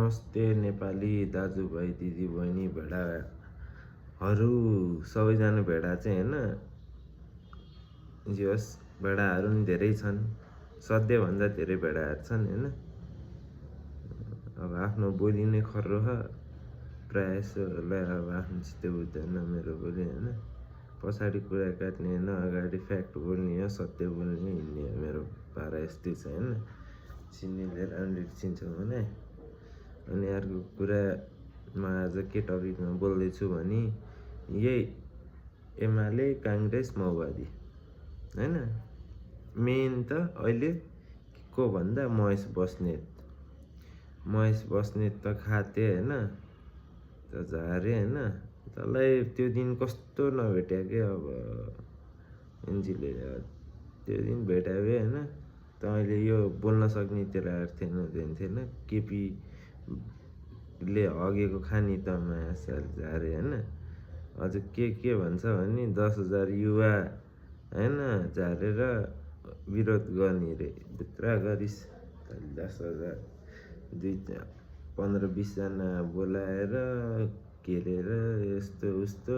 नमस्ते नेपाली दाजुभाइ दिदीबहिनी भेडाहरू सबैजना भेडा चाहिँ होइन जे होस् भेडाहरू नि धेरै छन्, सधैँभन्दा धेरै भेडाहरू छन् होइन। अब आफ्नो बोली नै खर्रो छ, प्रायः जसोलाई अब आफ्नो चित्त बुझ्दैन मेरो बोली होइन। पछाडि कुरा काट्ने होइन, अगाडि फ्याक्ट बोल्ने हो, सत्य बोल्ने हिँड्ने हो मेरो पारा यस्तै छ होइन। चिन्नेले राम्ररी चिन्छ मलाई। अनि अर्को कुरा म आज के टपिकमा बोल्दैछु भने यही एमाले काङ्ग्रेस माओवादी होइन। मेन त अहिले को भन्दा महेश बस्नेत त खाते होइन, त झारे होइन। तँलाई त्यो दिन कस्तो नभेट्या के अब एनजीले त्यो दिन भेट्या भए होइन त अहिले यो बोल्न सक्ने तेरो थिएन। केपीले हगेको खानी त मायासाल झारे होइन। अझ के भन्छ भने 10,000 युवा होइन झारेर विरोध गर्ने रे, भित्र गरिस् 10,000 15-20 जना बोलाएर घेरेर यस्तो उस्तो।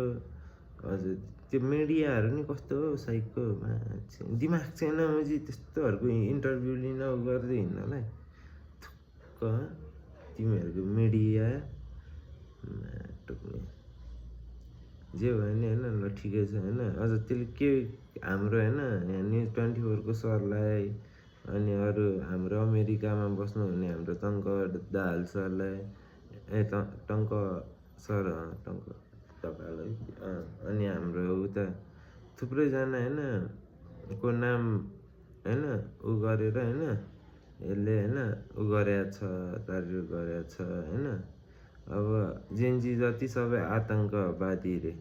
अझ त्यो मिडियाहरू नि कस्तो साइको मान्छे, दिमाग छैन मुजी त्यस्तोहरूको इन्टरभ्यू लिन गर्दै हिँड्नलाई। थुक्क तिमीहरूको मिडिया टुक्ने जे भयो नि होइन। ल ठिकै छ होइन। अझ त्यसले के हाम्रो होइन यहाँ न्युज 24 को सरलाई अनि अरू हाम्रो अमेरिकामा बस्नुहुने हाम्रो टङ्क दाहाल सरलाई टङ्क सर अनि हाम्रो उता थुप्रैजना होइन को नाम होइन उ गरेर होइन यसले होइन उ गरेको छ, तारिफ गरेको छ होइन। अब जेन्जी जति सबै आतङ्कवादी रे।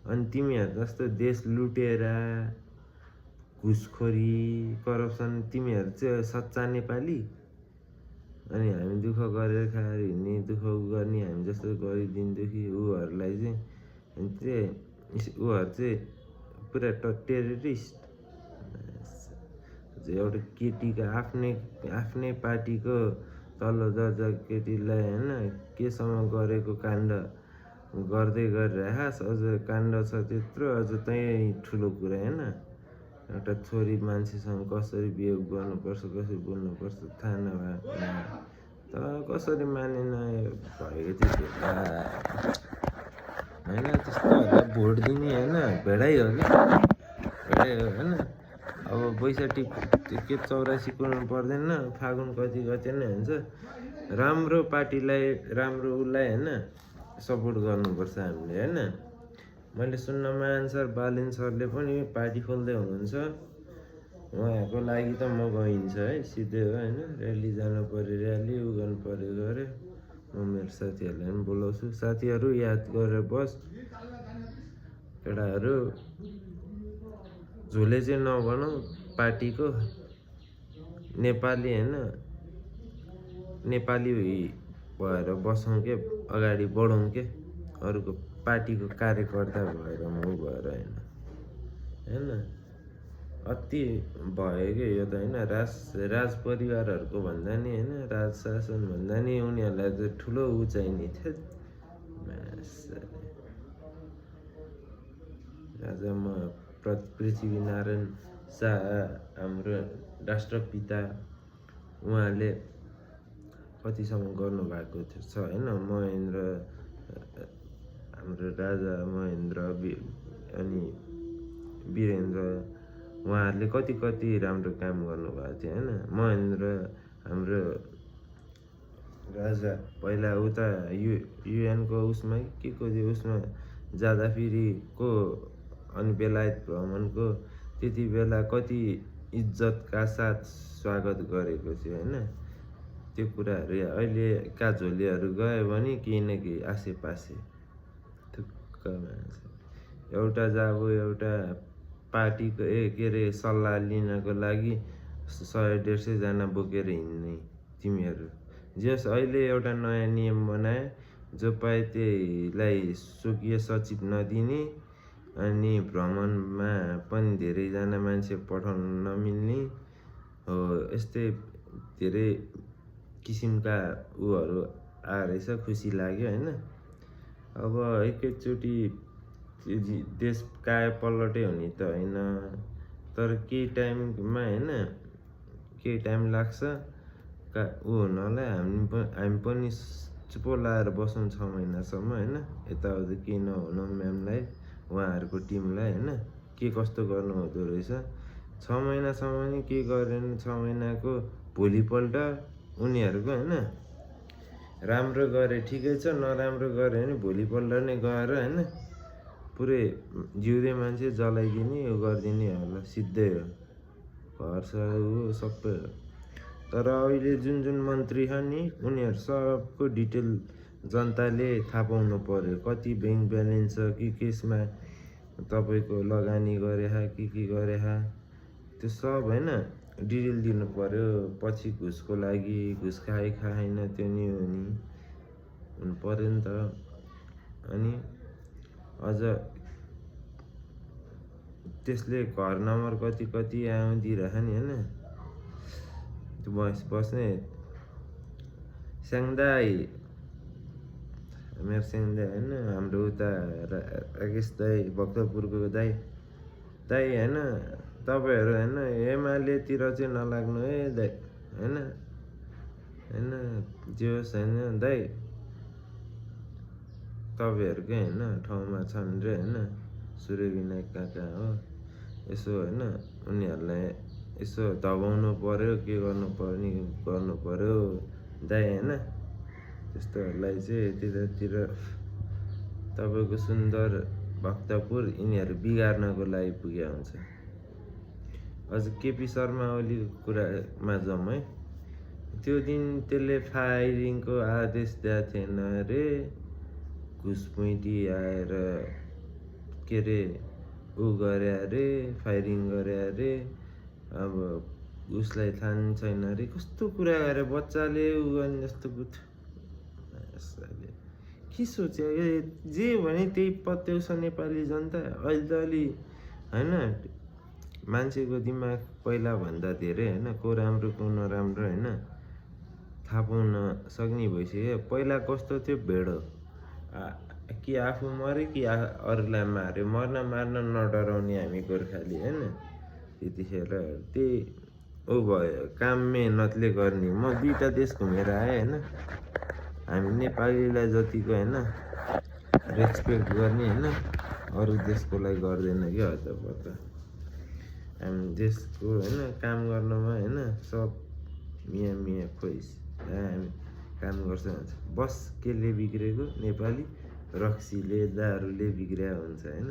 अनि तिमीहरू जस्तो देश लुटेर घुसखोरी करप्सन तिमीहरू चाहिँ सच्चा नेपाली। अनि हामी दुःख गरेर खाएर हिँड्ने, दुःख गर्ने हामी जस्तो गरिब दिन दुखी उहरूलाई चाहिँ उहरू चाहिँ पुरा टेररिस्ट। एउटा केटीको आफ्नै पार्टीको तल्लो दर्जा केटीलाई होइन केसम्म गरेको काण्ड गर्दै गरिरहेस्। अझ काण्ड छ त्यत्रो, अझ त्यही ठुलो कुरा होइन। एउटा छोरी मान्छेसँग कसरी बिहेभ गर्नुपर्छ, कसरी बोल्नुपर्छ थाहा नभएको त कसरी मानेन भएको थियो होइन। त्यस्तोहरूलाई भोट दिने होइन भेडै हो होइन। अब 62 के 84 कुर्नु पर्दैन, फागुन कति नै हुन्छ। राम्रो पार्टीलाई राम्रो उसलाई होइन सपोर्ट गर्नुपर्छ हामीले होइन। मैले सुन्नमा अनुसार बालेन सरले पनि पार्टी खोल्दै हुनुहुन्छ। उहाँहरूको लागि त म गइन्छ है सिधै हो होइन। र्याली जानु पऱ्यो, र्याली उ गर्नु पऱ्यो गऱ्यो। म मेरो साथीहरूलाई पनि बोलाउँछु। साथीहरू याद गरेर बस, केटाहरू झोले चाहिँ नबनाऊ पार्टीको। नेपाली होइन नेपाली भएर बसौँ के, अगाडि बढौँ के, अरूको पार्टीको कार्यकर्ता भएर म भएर होइन। अति भयो कि यो त होइन। राज परिवारहरूको भन्दा नि होइन, राज शासन भन्दा नि उनीहरूलाई चाहिँ ठुलो उ चाहिने थियो। राजा पृथ्वीनारायण शाह हाम्रो राष्ट्रपिता उहाँले कतिसम्म गर्नुभएको छ होइन। महेन्द्र हाम्रो राजा महेन्द्र अनि वीरेन्द्र उहाँहरूले कति राम्रो काम गर्नुभएको थियो होइन। महेन्द्र हाम्रो राजा पहिला उता युएनको उसमा के को उसमा जाँदाखेरि को अनि बेलायत भ्रमणको त्यति बेला कति इज्जतका साथ स्वागत गरेको थियो होइन। त्यो कुराहरू अहिलेका झोलेहरू गयो भने केही न केही आसेपासे थुक्क मान्छ। एउटा जाबो एउटा पार्टीको के अरे सल्लाह लिनको लागि 100-150 जना बोकेर हिँड्ने तिमीहरू। जस अहिले एउटा नयाँ नियम बनाए, जो पाए त्यहीलाई स्वकीय सचिव नदिने अनि भ्रमणमा पनि धेरैजना मान्छे पठाउन नमिल्ने हो। यस्तै धेरै किसिमका उहरू रहेछ, खुसी लाग्यो होइन। अब एकैचोटि देश कायापलटै हुने त होइन, तर केही टाइममा होइन, केही टाइम लाग्छ हुनलाई। हामी पनि चुप्पो लाएर बसौँ 6 महिनासम्म होइन, यताउति केही नहुन म्यामलाई, उहाँहरूको टिमलाई होइन, के कस्तो गर्नु हुँदो रहेछ। 6 महिनासम्म नि के गरेन, 6 महिनाको भोलिपल्ट उनीहरूको होइन, राम्रो गरे ठिकै छ, नराम्रो गऱ्यो भने भोलिपल्ट नै गएर होइन पुरै जिउँदै मान्छे जलाइदिने, यो गरिदिने होला, सिधै हो, घर सबै हो। तर अहिले जुन मन्त्री छ नि, उनीहरू सबको डिटेल जनताले थाहा पाउनु पर्यो। कति ब्याङ्क ब्यालेन्स छ, केसमा तपाईँको लगानी गरे के गरे, त्यो सब होइन डिटेल दिनु पर्यो। पछि घुसको लागि घुस खाएन त्यो नि हुनु पर्यो नि त। अनि अझ त्यसले घर नम्बर कति आउँदिरहेछ नि होइन, त्यो बस्ने स्याङदाई, मेरो स्याङदाई होइन, हाम्रो उता राकेश दाई, भक्तपुरको दाई होइन, तपाईँहरू होइन एमालेतिर चाहिँ नलाग्नु है दाई होइन, जे होस् होइन दाई, तपाईँहरूकै होइन ठाउँमा छन् रे होइन, सूर्य विनायक काका हो, यसो होइन उनीहरूलाई यसो दबाउनु पर्यो, के गर्नु पर्यो दाइ होइन। त्यस्तोहरूलाई चाहिँ त्यतातिर तपाईँको सुन्दर भक्तपुर यिनीहरू बिगार्नको लागि पुगेको हुन्छ। अझ केपी शर्मा ओलीको कुरामा जाउँ है, त्यो दिन त्यसले फायरिङको आदेश दिएको थिएन अरे, घुसपैठी आएर के अरे गरे अरे, फायरिङ गरे अरे। अब उसलाई थाहा नि छैन अरे, कस्तो कुरा गरे बच्चाले गर्ने जस्तो के सोच्यो, जे भने त्यही पत्याउँछ नेपाली जनता। अहिले त अलि होइन मान्छेको दिमाग पहिलाभन्दा धेरै होइन, को राम्रो को नराम्रो होइन थाहा पाउन सक्ने भइसक्यो। पहिला कस्तो थियो, भेडो कि आफू मऱ्यो कि अरूलाई मार्यो, मार्न नडराउने हामी गोर्खाली होइन। त्यतिखेर त्यही भयो, काम मेहनतले गर्ने। म 2टा देश घुमेर आएँ होइन, हामी नेपालीलाई जतिको होइन रेस्पेक्ट गर्ने होइन, अरू देशको लागि गर्दैन क्या हतपत। हामी देशको होइन काम गर्नमा होइन सब मिया खोइस हामी काम गर्छ भन्छ। बस केले बिग्रेको, नेपाली रक्सीले दारूले बिग्रिया हुन्छ होइन।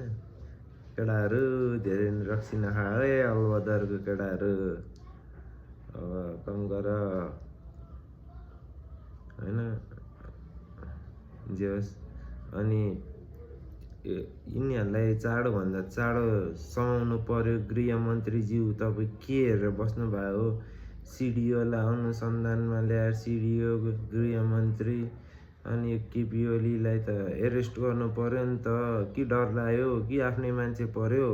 केटाहरू धेरै रक्सी नखा है, अलबदरको केटाहरू, अब कम गर होइन, जे होस्। अनि यिनीहरूलाई चाँडोभन्दा चाँडो समाउनु पर्यो। गृहमन्त्रीज्यू तपाईँ के हेरेर बस्नु भयो हो, सिडिओलाई अनुसन्धानमा ल्याएर सिडिओ गृहमन्त्री, अनि केपी ओलीलाई त एरेस्ट गर्नु पर्यो नि त। कि डर लाग्यो कि आफ्नै मान्छे पर्यो,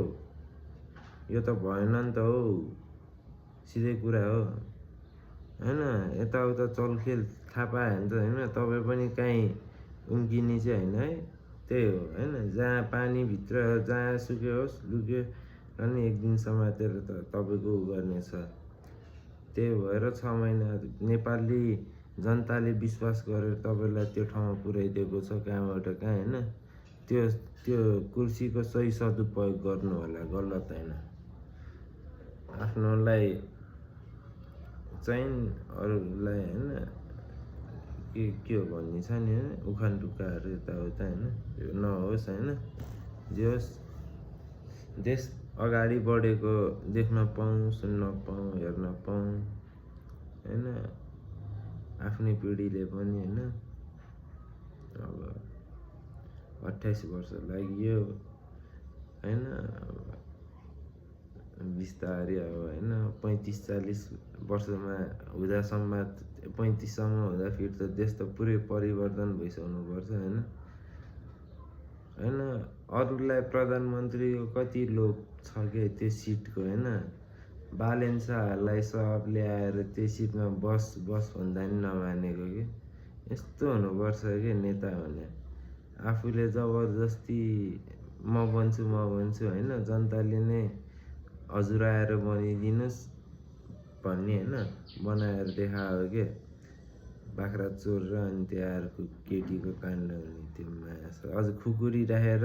यो त भएन नि त हो, सिधै कुरा हो होइन। यताउता चलखेल थाहा पायो भने त होइन तपाईँ पनि काहीँ उम्किने चाहिँ होइन है, त्यही हो होइन। जहाँ पानीभित्र जहाँ सुक्यो होस् लुक्यो अनि एक दिन समातेर त तपाईँको गर्नेछ। त्यही भएर 6 महिना नेपाली जनताले विश्वास गरेर तपाईँलाई त्यो ठाउँमा पुर्याइदिएको छ, कहाँबाट कहाँ होइन। त्यो कुर्सीको सही सदुपयोग गर्नु होला, गलत होइन। आफ्नोलाई चाहिँ अरूलाई होइन के हो भन्ने छ नि होइन, उखान टुक्काहरू यताउता होइन, त्यो नहोस् होइन। जे होस्, देश अगाडि बढेको देख्न पाऊँ, सुन्न पाऊँ, हेर्न पाऊँ होइन। आफ्नै पिँढीले पनि होइन, अब 28 वर्ष लाग्यो होइन, बिस्तारै अब होइन 35-40 वर्षमा हुँदासम्म, 35सम्म हुँदाखेरि त देश त पुरै परिवर्तन भइसक्नुपर्छ होइन। अरूलाई प्रधानमन्त्रीको कति लोभ छ क्या त्यो सिटको होइन। बालेन शाहलाई सब ल्याएर त्यो सिटमा बस भन्दा नि नमानेको कि यस्तो हुनुपर्छ कि नेता भने आफूले जबरजस्ती म भन्छु होइन, जनताले नै हजुर आएर बनिदिनुहोस् भन्ने होइन, बनाएर देखायो के बाख्रा चोर र अनि त्यो अर्को केटीको काण्ड हुने त्यो माया अझ खुकुरी राखेर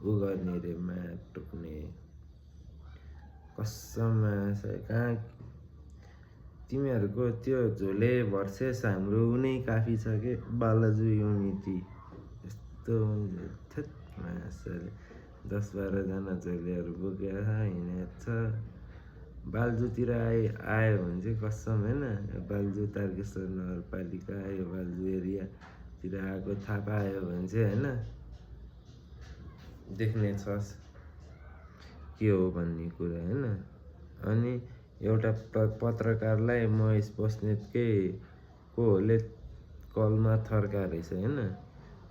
ऊ गर्ने रे माया टोक्ने कसम माया कहाँ तिमीहरूको त्यो झोले भर्सेस हाम्रो उनै काफी छ के बालाजु युनिटी यस्तो थेत मासले 10-12 जना झोलेहरू बोकेर हिँडेको छ। बालजुतिर आयो भने चाहिँ कसम होइन, बालजु तारकेश्वर नगरपालिका यो बालजु एरियातिर आएको थाहा पायो भने चाहिँ होइन देख्ने छस् के हो भन्ने कुरा होइन। अनि एउटा पत्रकारलाई महेश बस्नेतकै कोले कलमा थर्का रहेछ होइन,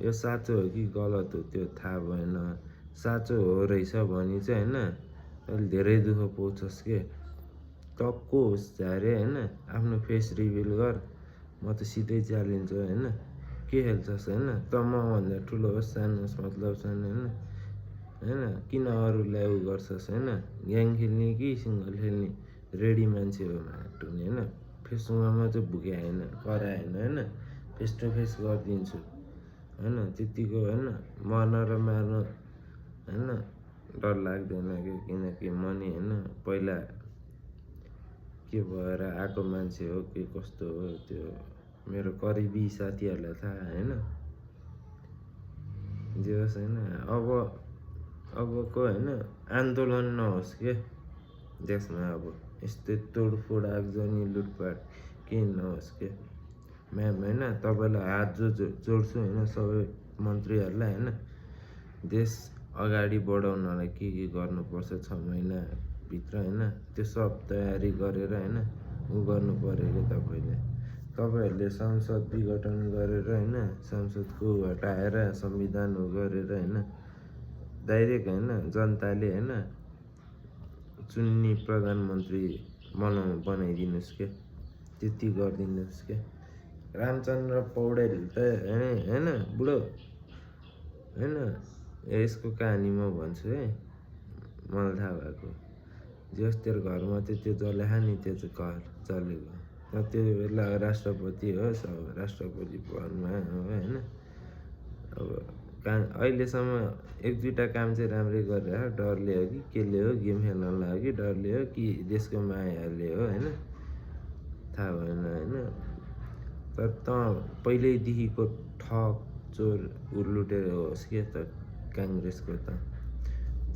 यो साँचो हो कि गलत हो त्यो थाहा भएन, साँचो हो रहेछ भने चाहिँ होइन अहिले धेरै दुःख पाउँछस् के टक्को होस् झारे होइन, आफ्नो फेस रिभिल गर, म त सिधै च्यालेन्ज हो होइन, के खेल्छस् होइन, त मभन्दा ठुलो होस् सानो होस् मतलब छैन होइन, किन अरूलाई उ गर्छस् होइन, ग्याङ खेल्ने कि सिङ्गल खेल्ने रेडी मान्छे हो माटुने होइन, फेसबुकमा चाहिँ भुके होइन कराएन होइन, फेस टु फेस गरिदिन्छु होइन, त्यतिको होइन, मर्न र मार्न होइन डर लाग्दैन कि किनकि म नि होइन पहिला के भएर आएको मान्छे हो के कस्तो हो त्यो मेरो करिबी साथीहरूलाई थाहा होइन। जे होस् होइन अबको होइन आन्दोलन नहोस् के देशमा, अब यस्तै तोडफोड आगजनी लुटपाट केही नहोस् के म्याम होइन, तपाईँलाई हात जोड्छु होइन सबै मन्त्रीहरूलाई होइन, देश अगाडि बढाउनलाई के गर्नुपर्छ 6 महिनाभित्र होइन त्यो सब तयारी गरेर होइन उ गर्नु पऱ्यो कि तपाईँहरूले संसद विघटन गरेर होइन, संसदको हटाएर संविधान गरेर होइन डाइरेक्ट होइन जनताले होइन चुन्ने प्रधानमन्त्री बनाइदिनुहोस् के त्यति गरिदिनुहोस् के। रामचन्द्र पौडेल त होइन बुढो होइन, यसको कहानी म भन्छु है मलाई थाहा भएको, जस तेरो घरमा त्यो जलेखा नि त्यो चाहिँ घर चलेको त्यो बेला राष्ट्रपति होस् अब राष्ट्रपति पदमा हो होइन, अब अहिलेसम्म 1-2 काम चाहिँ राम्रै गरेर डरले हो कि केले हो, गेम खेल्नलाई हो कि डरले हो कि देशको मायाले हो होइन थाहा भएन होइन, तर त पहिल्यैदेखिको ठग चोर लुटेर होस् के त काङ्ग्रेसको त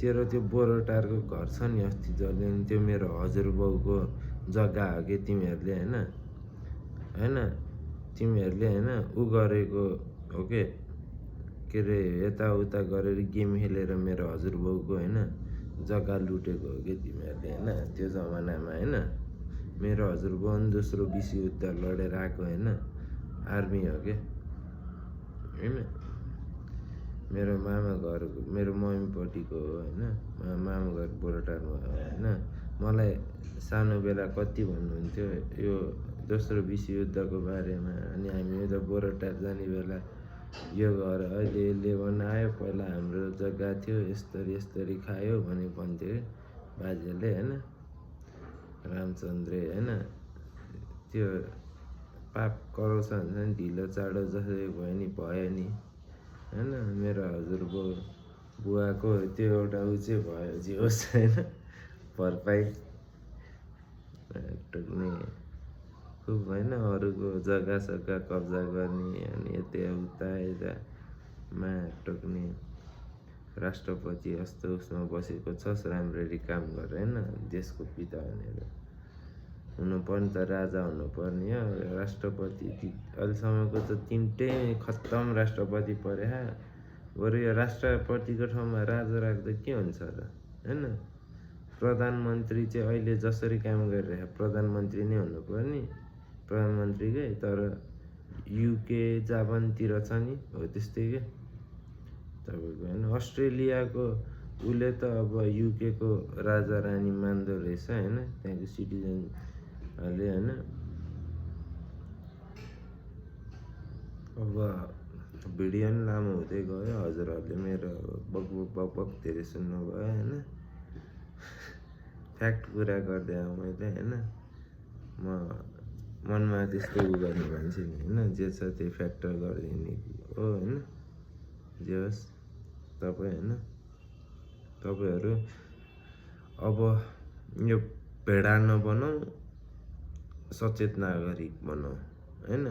तेरो त्यो बोरोटारको घर छ नि अस्ति जसले त्यो मेरो हजुरबाउको जग्गा हो कि तिमीहरूले होइन तिमीहरूले होइन उ गरेको हो के अरे यताउता गरेर गेम खेलेर मेरो हजुरबाउको होइन जग्गा लुटेको हो कि तिमीहरूले होइन, त्यो जमानामा होइन मेरो हजुरबाउ दोस्रो विश्वयुद्ध लडेर आएको होइन आर्मी हो कि होइन, मेरो मामा घरको मेरो मम्मीपट्टिको हो होइन, मामा घर बोरोटारमा होइन, मलाई सानो बेला कति भन्नुहुन्थ्यो यो दोस्रो विश्वयुद्धको बारेमा, अनि हामी उता बोरोटार जाने बेला यो घर अहिले यसले बनायो पहिला हाम्रो जग्गा थियो यस्तरी खायो भने भन्थ्यो कि बाजेले होइन, रामचन्द्रे होइन त्यो पाप कराउँछ भन्छ नि ढिलो चाँडो जसरी भयो नि होइन, मेरो हजुरबाउ बुवाको त्यो एउटा उ चाहिँ भयो जे होस् होइन भरपाई टोक्ने खुब होइन, अरूको जग्गा सग्गा कब्जा गर्ने अनि यता टोक्ने राष्ट्रपति जस्तो उसमा बसेको छस् राम्ररी काम गरेर होइन, देशको पिता भनेर हुनुपर्ने त राजा हुनुपर्ने हो, राष्ट्रपति अहिलेसम्मको त 3टै खत्तम राष्ट्रपति परे बरु यो राष्ट्रपतिको ठाउँमा राजा राख्दा के हुन्छ र होइन, प्रधानमन्त्री चाहिँ अहिले जसरी काम गरिरहेको प्रधानमन्त्री नै हुनुपर्ने प्रधानमन्त्रीकै, तर युके जापानतिर छ नि हो त्यस्तै के तपाईँको होइन, अस्ट्रेलियाको उसले त अब युकेको राजा रानी मान्दो रहेछ होइन, त्यहाँको सिटिजनहरूले होइन अब भिडियो पनि लामो हुँदै गयो, हजुरहरूले मेरो बक धेरै सुन्नुभयो होइन। फ्याक्ट कुरा गरिदिएँ मैले होइन। म मनमा त्यस्तो उ गर्ने मान्छे नि होइन, जे छ त्यही फ्याक्टर गरिदिने हो होइन। जे होस् तपाईँ होइन, तपाईँहरू अब यो भेडा नबनाऊ, सचेत नागरिक बनाऊ होइन।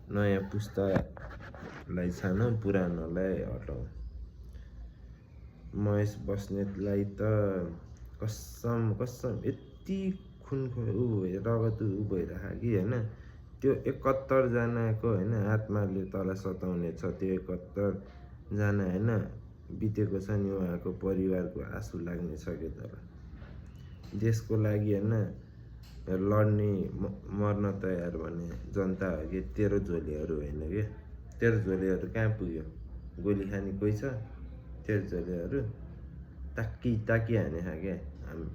नयाँ पुस्तालाई छानौ, पुरानोलाई हटाऊ। महेश बस्नेतलाई त कसम यति खुन ऊ रगत ऊ भइरहेको कि होइन। त्यो 71 जनाको होइन आत्माले तल सताउने छ, त्यो 71 जना होइन बितेको छ नि, उहाँको परिवारको आँसु लाग्ने छ कि तर देशको लागि होइन लड्ने मर्न तयार भने जनता हो कि तेरो झोलीहरू होइन कि। तेरो झोलीहरू कहाँ पुग्यो? गोली खाने कोही छ? तेरो झोलीहरू ताकी हाने खा क्या हामी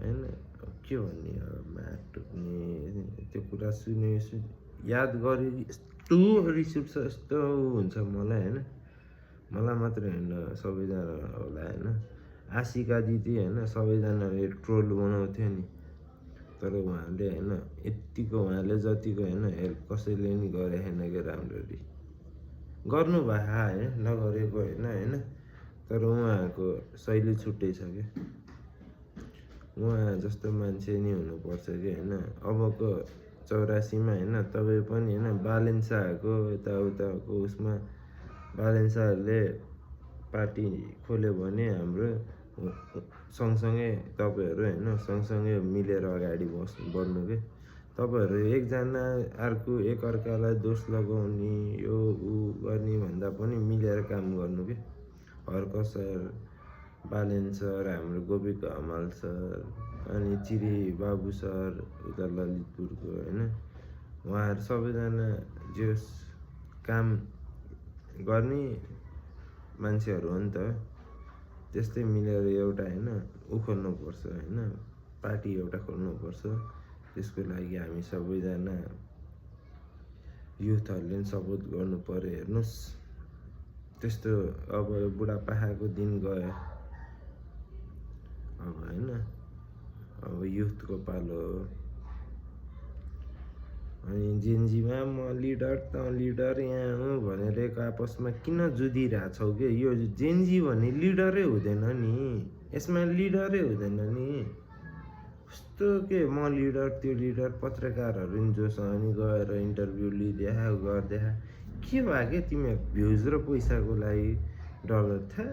होइन। के भन्ने मार टुक्ने त्यो कुरा सुने याद गरे यस्तो रिस उठ्छ, यस्तो हुन्छ मलाई होइन। मलाई मात्रै होइन, सबैजना होला होइन। आशिका दिदी होइन सबैजनाले ट्रोल बनाउँथ्यो नि, तर उहाँले होइन यत्तिको उहाँले जतिको होइन हेल्प कसैले नि गरेन क्या राम्ररी। गर्नुभएको होइन, नगरेको होइन। तर उहाँको शैली छुट्टै छ क्या। उहाँ जस्तो मान्छे नि हुनुपर्छ कि होइन। अबको 84मा होइन तपाईँ पनि होइन बालेन्साहरूको यताउताको उसमा बालेन्साहरूले पार्टी खोल्यो भने हाम्रो सँगसँगै तपाईँहरू होइन सँगसँगै मिलेर अगाडि बढ्नु के। तपाईँहरू एकजना एकअर्कालाई दोष लगाउने यो ऊ गर्ने भन्दा पनि मिलेर काम गर्नु के। हर्क सर, बालेन सर, हाम्रो गोविक हमाल सर, अनि चिरी बाबु सर उता ललितपुरको होइन, उहाँहरू सबैजना जे काम गर्ने मान्छेहरू हो नि त। त्यस्तै मिलेर एउटा होइन ऊ खोल्नुपर्छ होइन, पार्टी एउटा खोल्नुपर्छ। त्यसको लागि हामी सबैजना युथहरूले पनि सपोर्ट गर्नु पऱ्यो। हेर्नुहोस् त्यस्तो अब बुढापाकाको दिन गयो अब होइन, अब युथको पालो हो। अनि जेनजीमा म लिडर त लिडर यहाँ हुँ भनेर एक आपसमा किन जुधिरहेछौ कि? यो जेनजी भन्ने लिडरै हुँदैन नि, यसमा लिडरै हुँदैन नि। कस्तो के म लिडर त्यो लिडर, पत्रकारहरू नि जोसँग नि गएर इन्टरभ्यू लिइदेखा गरिदेखा के भयो क्या तिमी? भ्युज र पैसाको लागि डलर था।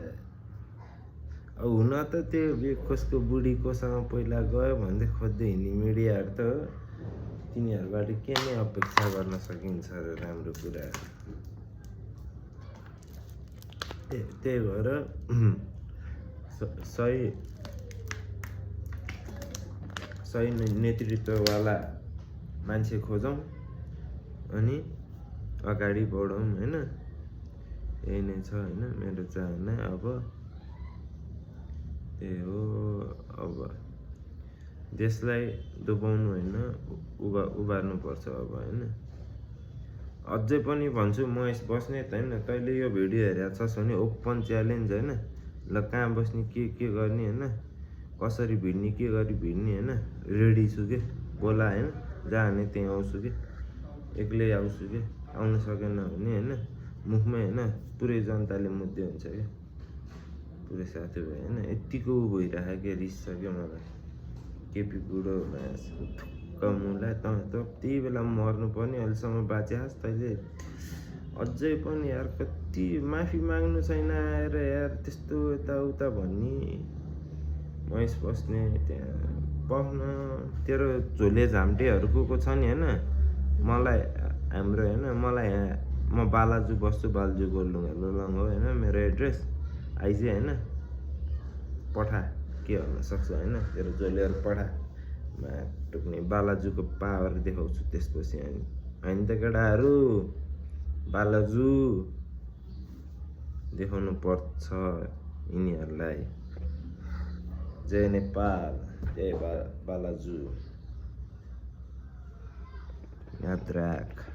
अब हुन त त्यो कसको बुढी कोसँग पहिला गयो भन्दै खोज्दै हिँड्ने मिडियाहरू त हो। तिनीहरूबाट के नै अपेक्षा गर्न सकिन्छ र राम्रो कुराहरू। त्यही भएर सही नेतृत्ववाला मान्छे खोजौँ अनि अगाडि बढौँ होइन। यही नै छ होइन मेरो चाहना। अब त्यही हो, अब देशलाई डुबाउनु होइन उबार्नुपर्छ अब होइन। अझै पनि भन्छु महेश बस्नेत होइन, तैँले यो भिडियो हेरेको छस् भने ओपन च्यालेन्ज होइन, ल कहाँ बस्ने के गर्ने होइन, कसरी भिड्ने के गरी भिड्ने होइन, रेडी छु के। बोला होइन, जहाँ भने त्यहीँ आउँछु कि, एक्लै आउँछु कि। आउनु सकेन भने होइन मुखमै होइन पुरै जनताले मुद्दे हुन्छ क्या, पुरै साथीभाइ होइन। यत्तिको ऊ भइरहेको क्या, रिस छ क्या मलाई। केपी बुढो थुक्क मुला त त्यही बेला मर्नु पर्ने, अहिलेसम्म बाँच्यास् तैँले अझै पनि यार। कति माफी माग्नु छैन आएर यार, त्यस्तो यताउता भन्ने। महेश बस्ने त्यहाँ पख्न तेरो झोले झाम्टेहरू को छ नि होइन, मलाई हाम्रो होइन मलाई यहाँ म बालाजु बस्छु, बालाजु गोलढुङ्गा लोलङ हो होइन मेरो एड्रेस। आइज होइन पठा, के भन्न सक्छ होइन, तेरो झोलेहरू पठा। टुक्ने बालाजुको पावर देखाउँछु त्यसपछि होइन त केटाहरू, बालाजु देखाउनु पर्छ यिनीहरूलाई। जय नेपाल, जय बालाजु, याद राख।